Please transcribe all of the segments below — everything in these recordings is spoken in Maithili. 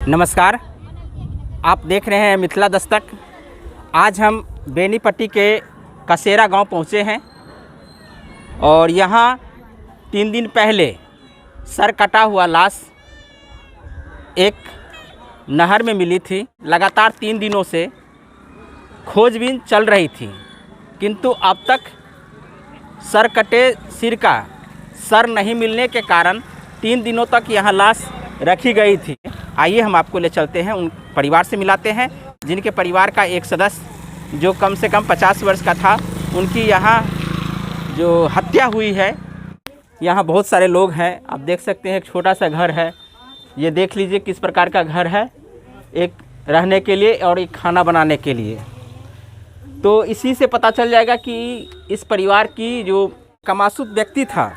नमस्कार, आप देख रहे हैं मिथिला दस्तक। आज हम बेनीपट्टी के कसेरा गांव पहुंचे हैं और यहां 3 दिन पहले सर कटा हुआ लाश एक नहर में मिली थी। लगातार 3 दिनों से खोजबीन चल रही थी, किंतु अब तक सर कटे सिर का सर नहीं मिलने के कारण 3 दिनों तक यहाँ लाश रखी गई थी। आइए हम आपको ले चलते हैं, उन परिवार से मिलाते हैं जिनके परिवार का एक सदस्य जो कम से कम 50 वर्ष का था, उनकी यहाँ जो हत्या हुई है। यहाँ बहुत सारे लोग हैं, आप देख सकते हैं। एक छोटा सा घर है, ये देख लीजिए किस प्रकार का घर है, एक रहने के लिए और एक खाना बनाने के लिए। तो इसी से पता चल जाएगा कि इस परिवार की जो कमासुत व्यक्ति था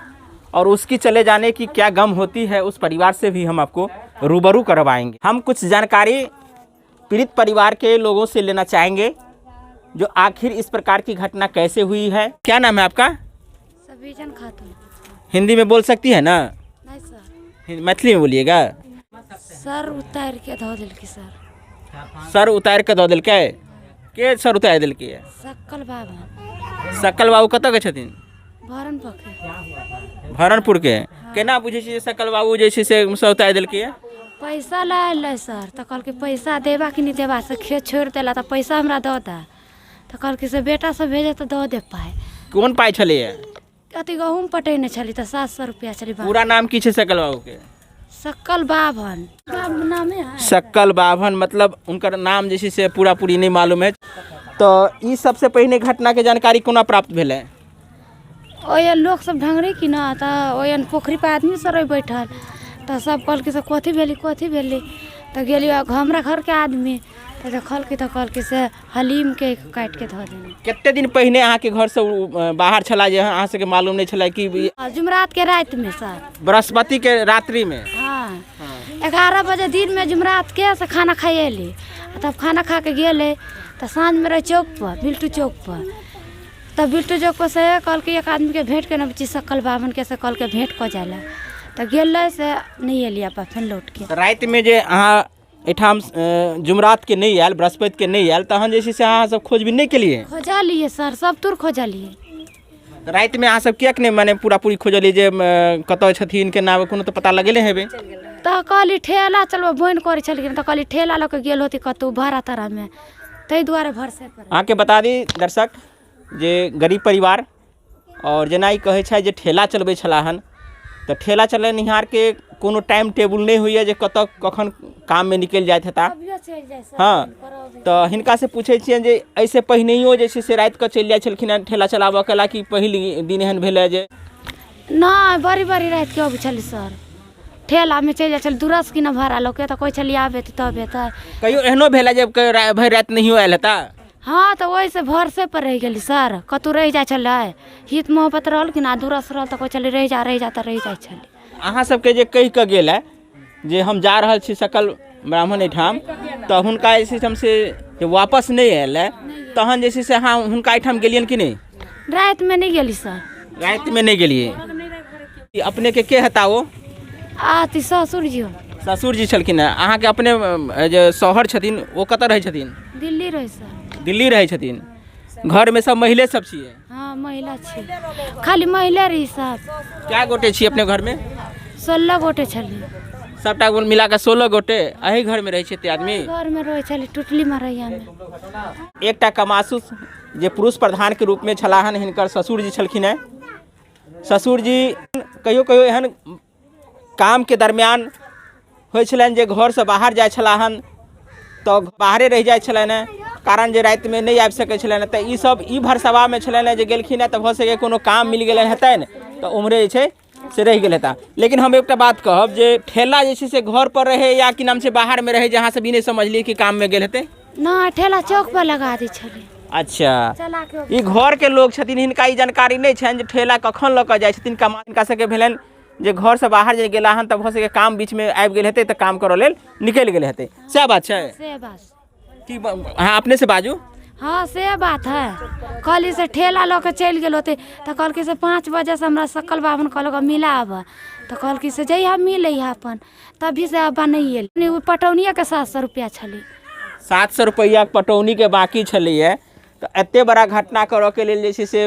और उसकी चले जाने की क्या गम होती है, उस परिवार से भी हम आपको रूबरू करवाएंगे। हम कुछ जानकारी पीड़ित परिवार के लोगों से लेना चाहेंगे जो आखिर इस प्रकार की घटना कैसे हुई है। क्या नाम है आपका? सभी जन खातून। हिंदी में बोल सकती है ना? नहीं सर। मैथिली में बोलिएगा। सर उतार के धो देलकी सर। सर उतार के दऽ देलकै? के सर उतारि देलकै? सक्कल बाबा। सकल बाबू कतऽ के छथिन? भरन पके। भरणपुर के। केना बुझै छियै जे सकल बाबू जे छै से सर उतारि देलकै? पैसा ला अयलै सर, तऽ कहलकै पैसा देबा कि नहि देबा, से खेत छोड़ि देला तऽ पैसा हमरा दऽ दे। तऽ कहलकै से बेटा सब भेजे तऽ दऽ दे पाइ। कोन पाइ छलैया? अथी गहूँम पटेने छली तऽ 700 रुपया छलै। पूरा नाम की छै सकल बाबू के? सक्कल बाभन नामे है। सक्कल बाभन, मतलब उनकर नाम जे छै से पूरा पूरी नहि मालूम है। तऽ ई सबसे पहिने घटना के जानकारी कोना प्राप्त भेलै? ओहि लोक सब ढङ्गरी कि न, तऽ ओहि पोखरि पर आदमी सब रहै बैठल, तऽ सब कहलकै से कथी भेलै कथी भेलै। तऽ गेली हमरा घरके आदमी तऽ देखलकै तऽ कहलकै से हलीमके काटिके धऽ देने। कते दिन पहिने अहाँके घरसँ बाहर छला जे अहाँ सबके मालूम नहि छलै कि जुमरातके रातिमे सर। बृहस्पतिके रात्रिमे? हाँ, 11 बजे दिनमे जुमरातके से खाना खाइ अयली, तब खाना खा के गेलै तऽ साँझमे रहै चौकपर, बिल्टू चौकपर। तब बिल्टू चौकपर से कहलकै एक आदमीके भेँट केने अबै छी सक्कल बाभनके, से कहलकै भेँट कऽ जाइ लए, तऽ गेलै से नहि एलियै अपन फेर लौटके। तऽ रातिमे जे अहाँ एहिठाम जुमरातके नहि आयल, बृहस्पतिके नहि आयल, तहन जे छै से अहाँ सब खोजबीन नहि केलियै? खोजलियै सर, सब तुर खोजलियै। तऽ रातिमे अहाँ सब किएक नहि मने पूरा पूरी खोजलियै जे कतऽ छथिन केना, कोनो तऽ पता लगेले हेबै? तऽ कहली ठेला चलबऽ बन्द करै छलखिन, तऽ कहली ठेला लऽ कऽ गेल होती कतहु भाड़ा ताड़ामे, ताहि दुआरे भरसे पर। अहाँके बता दी दर्शक जे गरीब परिवार, आओर जेना ई कहै छथि जे ठेला चलबै छलाह हन, तऽ ठेला चलेनिहारके कोनो टाइम टेबुल नहि होइए जे कतऽ कखन काममे निकलि जाइत हेता। हँ, तऽ हिनकासँ पूछै छियनि जे एहिसँ पहिनहियो जे छै से रातिकऽ चलि जाइ छलखिन हेँ ठेला चलाबऽ कला, कि पहिल दिन एहन भेलै जे? नहि, बड़ी बड़ी रातिके अबै छलै सर, ठेलामे चलि जाइ छलै दूरस कि ने भाड़ा लऽ के, तऽ कहै छलियै आबे तऽ तब एतै। कहियो एहनो भेलै जे भरि राति नहियो आयल हेता? हँ, तऽ ओहिसँ भरसे पर रहि गेली सर, कतहु रहि जाइ छलै, हित मोहब्बत रहल कि ना, दूरस रहल तऽ कहै छलै रहि जा रहि जा, तऽ रहि जाइ छलै। अहाँ सबके जे कहि कऽ गेल है जे हम जा रहल छी सकल ब्राह्मण एहिठाम, तऽ हुनका जे छै से जे वापस नहि आयल है, तहन जे छै से अहाँ हुनका एहिठाम गेलियनि कि नहि? रातिमे नहि गेली सर। रातिमे नहि गेलियै। अपनेके के हेता ओ? अथी ससुर जी। ससुर जी छलखिन हेँ अहाँके। अपने जे शौहर छथिन ओ कतऽ रहै छथिन? दिल्ली रहै सर। दिल्ली रहै छथिन। घरमे सब मैले सब छियै? हँ, महिला छी, खाली महिले रही सर। कए गोटे छी अपने घरमे? 16 गोटे छलियै। सबटा गोल मिला कऽ 16 गोटे एही घरमे रहै छियै? एते आदमी घरमे रहै छली, टुटली मरैयामे। एकटा कमासुस जे पुरुष प्रधानके रूपमे छलाह हन, हिनकर ससुर जी छलखिन हेँ। ससुर जी कहियो कहियो एहन कामके दरमियान होइ छलनि जे घरसँ बाहर जाइ छलाह हन तऽ बाहरे रहि जाइ छलनि हेँ, कारण जे रातिमे नहि आबि सकै छलनि हेँ। तऽ ईसब ई भरसवामे छलनि हेँ जे गेलखिन हेँ तऽ भऽ सकैए कोनो काम मिल गेलनि हेतनि, तऽ ओम्हरे जे छै से रहि गेल हेता। लेकिन हम एकटा बात कहब जे ठेला जे छै से घर पर रहै या की नाम छै बाहरमे रहै, जे अहाँ सब ई नहि समझलियै कि काममे गेल हेतै? नहि, ठेला चौक पर लगा दै छलै। अच्छा। चला के। ई घरके लोक छथिन, हिनका ई जानकारी नहि छनि जे ठेला कखन लऽ कऽ जाइ छथिन कमा। हिनका सबके भेलनि जे घरसँ बाहर जे गेला हन तऽ भऽ सकैए काम बीचमे आबि गेल हेतै, तऽ काम करऽ लेल निकलि गेल हेतै। सएह बात छै? से बात। की अहाँ अपनेसँ बाजू। हँ, से बात है। कहली से ठेला लऽ के चलि गेल होतै, तऽ कहलकै से 5 बजेसँ हमरा सकल बाभन कहलक मिला आबऽ, तऽ कहलकै से जइहा मिल अइहा अपन। तभी से अब्बा नहि एलै। ओ पटौनिएके 700 रुपैआ छलै। 700 रुपैआ पटौनीके बाँकी छलैए, तऽ एते बड़ा घटना करऽके लेल जे छै से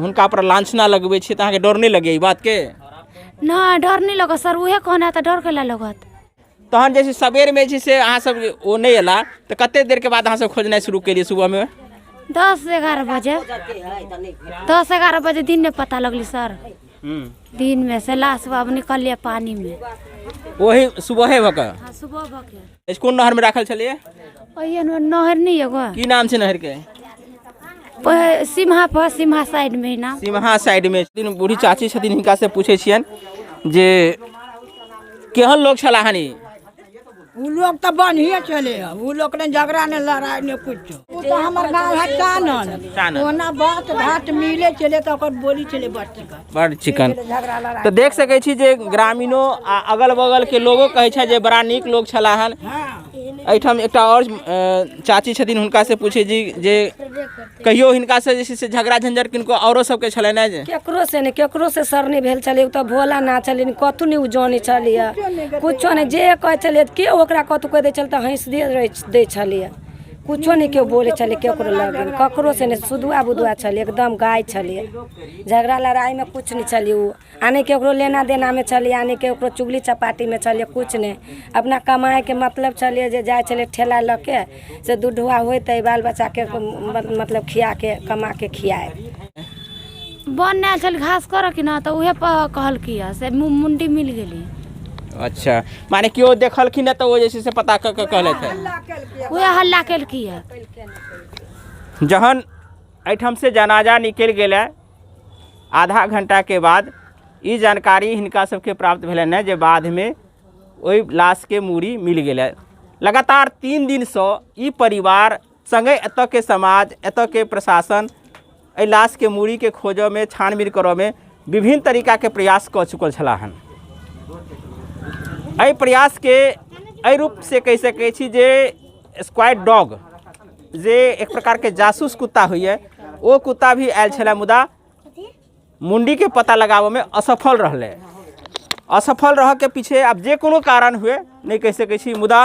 हुनका पर लांछना लगबै छियै, तऽ अहाँके डर नहि लगैए ई बातके? नहि, डर नहि लगत सर, उहे कहने तऽ डर कैला लगत। तहन जे छै सबेरमे जे छै से अहाँ सब ओ नहि अयला, तऽ कते देरके बाद अहाँ सब खोजनाइ शुरू केलियै सुबहमे? 10-11 बजे, 10-11 बजे दिनमे पता लगलै सर। दिनमे से लाश बाबू निकललियै पानीमे। ओही सुबहे भऽ कऽ? हाँ, सुबह भऽ के। कोन नहरमे राखल छलैए? ओहि नहर नहि एगो। की नाम छै नहरके? सिमहा पर, सिमहा साइडमे नाम। सिमहा साइडमे। दिन बूढ़ी चाची छथिन, हिनका से पूछै छियनि जे केहन लोक छलाह हन ई? उ लोग तऽ बढ़िए छलै। उ लोग ने झगड़ा ने लड़ाइ ने कुछो। उ तऽ हमर गाँव है चानन। चानन। ओना बात घाट मिले छलै तऽ ओकर बोली छलै बड़ चिकन। बड़ चिकन। झगड़ा लड़ाइ। तऽ देख सकै छी जे ग्रामीणो आ अगल बगल के लोगो कहै छै जे बड़ा नीक लोक छलाह हन। एहिठाम एकटा आओर चाची छथिन, हुनका से पूछै जी जे कहियो हिनका से जे छै से झगड़ा झंझट किनको औरो सबके छलनि हेँ? जे केकरो से नहि, केकरो से सर नहि भेल छलै। ओ तऽ भोला ना छलै, कतहु नहि ओ जानै छलैए कुछो नहि। जे कहै छलियै के ओकरा कतहु कहि दै छलै तऽ हँसि दै छलैए। कुछो नहि केओ बोलै छलै केकरो लग, ककरो से नहि। सुधुआ बुधुआ छलै, एकदम गाय छलै। झगड़ा लड़ाइमे कुछ नहि छलै ओ, आ नहि केकरो लेना देनामे छलै, आ नहि केकरो चुगली चपाटीमे छलै, कुछ नहि। अपना कमाइके मतलब छलै जे जाइ छलै ठेला लऽ के से दू ढुआ होइतै बाल बच्चाके, मतलब खियाके कमाके खियाए। बन आयल छल घास करऽ कि ना, तऽ उहे कहलकै से मुंडी मिल गेली। अच्छा, माने केओ देखलखिन तऽ ओ जे छै से पता कऽ के कहलथि है? उहे हल्ला केलकै है। जहन एहिठाम से जनाजा निकलि गेलै, आधा घंटाके बाद ई जानकारी हिनका सबके प्राप्त भेलनि हँ जे बाधमे ओहि लाशके मूड़ी मिल गेलै। लगातार 3 दिनसँ ई परिवार सङ्गे एतऽके समाज, एतऽके प्रशासन एहि लाशके मूड़ीके खोजऽमे, छानबीन करऽमे विभिन्न तरीकाके प्रयास कऽ चुकल छलाह हन। एहि प्रयासके एहि रूपसँ कहि सकै छी जे स्क्वाड डॉग, जे एक प्रकारके जासूस कुत्ता होइए, ओ कुत्ता भी आयल छलै, मुदा मुण्डीके पता लगाबऽमे असफल रहलै। असफल रहऽके पीछे आब जे कोनो कारण हुए नहि कहि सकै छी, मुदा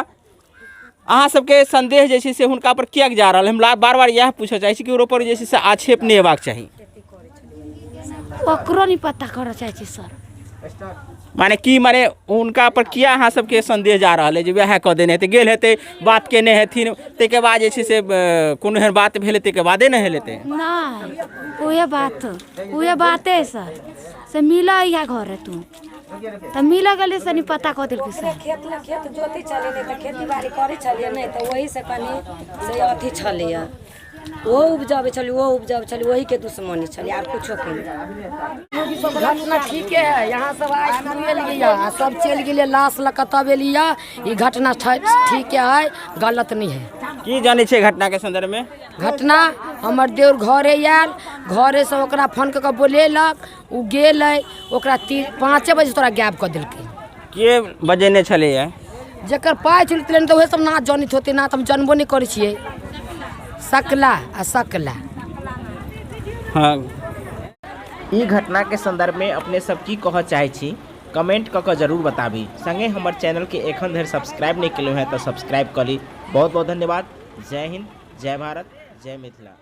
अहाँ सबके संदेह जे छै से हुनका पर किएक जा रहल? हम बार बार इएह पूछऽ चाहै छी कि ओकर जे छै से आक्षेप नहि हेबाक चाही। ओकरो नहि पता करऽ चाहै छी सर। माने की, माने हुनका पर किया अहाँ सबके संदेह जा रहल है जे वएह कऽ देने हेतै, गेल हेतै, बात केने हेथिन, ताहिके बाद जे छै से कोनो एहन बात भेल हेतै, ताहिके बादे ने हेतै? नहि, उहे बात, उहे बाते सर, से मिलऽ इहा घर तू तऽ मिलऽ गेली से नहीं पता कऽ देलकै सर। खेतमे खेत जोतै छलियै, नहि तऽ खेती बाड़ी करै छलियै, नहि तऽ ओहीसँ कनि से अथी छलैए। ओहो उपजबै छलियै, ओहो उपजबै छलियै, ओहीके दुश्मनी छलियै, आर कुछोके नहि। घटना ठीके है। यहाँ सब आइ शुरू एलियै आ सब चलि गेलियै लाश लऽ कऽ तब एलियै। ई घटना ठीके है, गलत नहीं है। की जानै छियै घटनाके संदर्भमे? घटना हमर देउर घरे आयल, घरेसँ ओकरा फोन कऽ कऽ बोलेलक, ओ गेलै, ओकरा 3-5 बजे तोरा गायब कऽ देलकै। के बजेने छलैए? जकर पाइ छुटलै तऽ उहे सब ना जनैत होतै, ना तऽ हम जनबो नहि करै छियै। सकला आ सकला। हाँ, ई घटनाके संदर्भमे अपने सब की कहऽ चाहै छी कमेंट कऽ कऽ जरूर बताबी। संगे हमर चैनलके एखन धरि सब्सक्राइब नहि केलहुँ हेँ तऽ सब्सक्राइब कऽ ली। बहुत बहुत धन्यवाद। जय हिंद, जय भारत, जय मिथिला।